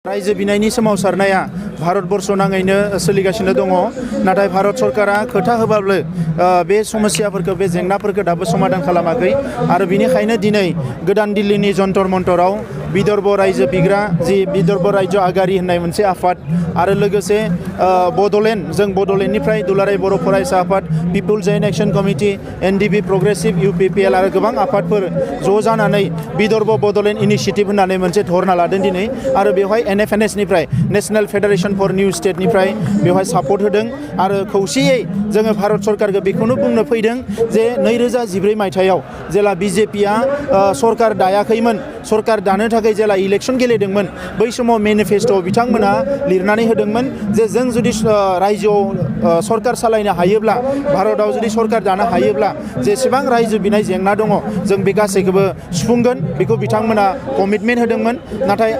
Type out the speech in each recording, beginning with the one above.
रायजो बिनायनि सोमावसारनाया भारतबर्ष नाङैनो सोलिगासिनो दङ नाथाय भारत सरकारा खोथा होबाबो बे समस्याफोरखौ बे जेंनाफोरखौ दाबो समाधान खालामाखै आरो बिनिखायनो दिनै गोदान दिल्लीनि जन्तर मन्तराव विदर्भ रायजो बिग्रा जि विदर्भ रायजो आगारि होननाय मोनसे आफाद आरो लोगोसे बड'लेण्ड जों बड'लेण्डनिफ्राय दुलाराय बर' फरायसा आफाद people's joint action committee NDB progressive UPPL आरो गोबां आफादफोर ज' जानानै विदर्भ बड'लेण्ड इनिशिएटिभ होननानै मोनसे धरना लादों दिनै आरो बेवहाय NFNSनिफ्राय नेशनेल फेडारेशन फर निउ स्टेटनिफ्राय बेवहाय सापर्ट होदों आरो खौसेयै जोङो भारत सरकारखौ बेखौनो बुंनो फैदों जे 2014 मायथाइयाव जेला BJPआ सरकार दायाखैमोन सरकार दानो थाखाय जेला इलेक्शन गेलेदोंमोन बै समाव मेनिफेस्ट'आव बिथांमोना लिरनानै होदोंमोन जे जों जुदि रायजोआव सरकार सालायनो हायोब्ला भारतआव जुदि सरकार दानो हायोब्ला जेसेबां रायजो बिनाय जेंना दङ जों बे गासैखौबो सुफुंगोन बेखौ बिथांमोना कमिटमेन्ट होदोंमोन नाथाय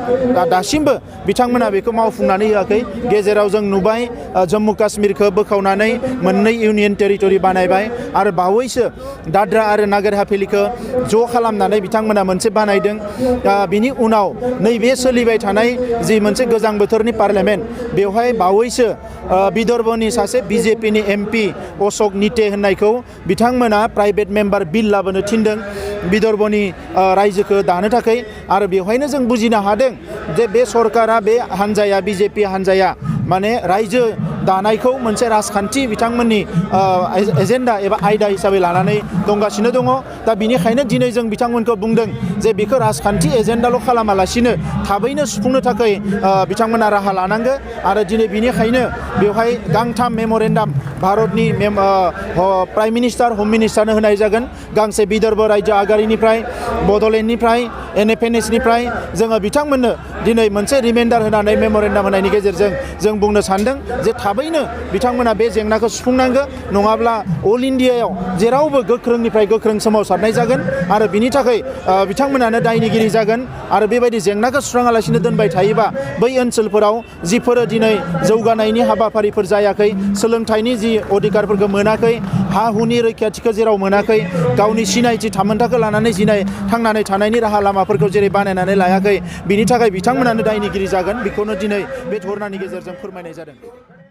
दासिमबो बिथांमोना बेखौ मावफुंनानै होआखै गेजेराव जों नुबाय जम्मु काश्मीरखौ बोखावनानै मोननै इउनियन टेरिटरि बानायबाय आरो बावैसो दाद्रा आरो नागार हाभेलिखौ ज' खालामनानै बिथांमोना मोनसे बानायदों बिनि उनाव नैबे सोलिबाय थानाय जि मोनसे गोजां बोथोरनि पार्लियामेन्ट बेवहाय बावैसो विदर्भनि सासे BJPनि MP अशोक निटे होननायखौ बिथांमोना प्राइभेट मेम्बार बिल लाबोनो थिनदों विदर्भनि रायजोखौ दानो थाखाय आरो बेवहायनो जों बुजिनो हादों जे बे सरकारा बे हान्जाया BJP हान्जाया माने रायजो दानायखौ मोनसे राजखान्थि बिथांमोननि एजेन्डा एबा आयदा हिसाबै लानानै दंगासिनो दङ दा बिनिखायनो दिनै जों बिथांमोनखौ बुंदों जे बेखौ राजखान्थि एजेन्डाल' खालामालासिनो थाबैनो सुफुंनो थाखाय बिथांमोना राहा लानांगौ आरो दिनै बिनिखायनो बेवहाय गांथाम मेम'रेन्डाम भारतनि प्राइम मिनिस्टार हम मिनिस्टारनो होनाय जागोन गांसे विदर्भ रायजो आगारिनिफ्राय बड'लेण्डनिफ्राय NFNSनिफ्राय जोङो बिथांमोननो दिनै मोनसे रिमाइन्डार होनानै मेम'रेन्डाम होनायनि गेजेरजों जों बुंनो सानदों जे थाबैनो बिथांमोना बे जेंनाखौ सुफुंनांगौ नङाब्ला अल इन्डियायाव जेरावबो गोख्रोंनिफ्राय गोख्रों सोमावसारनाय जागोन आरो बिनि थाखाय बिथांमोनानो दायनिगिरि जागोन आरो बेबायदि जेंनाखौ सुस्राङालासिनो दोनबाय थायोबा बै ओनसोलफोराव जिफोरो दिनै जौगानायनि हाबाफारिफोर जायाखै सोलोंथाइनि जि अधिकारफोरखौ मोनाखै हा हुनि रैखाथिखौ जेराव मोनाखै गावनि सिनायथि थामोन्थाखौ लानानै थांनानै थानायनि राहा लामाफोरखौ जेरै बानायनानै लायाखै बिनि थाखाय बिथांमोनानो दायनिगिरि जागोन बेखौनो दिनै बे धरनानि गेजेरजों फोरमायनाय जादों।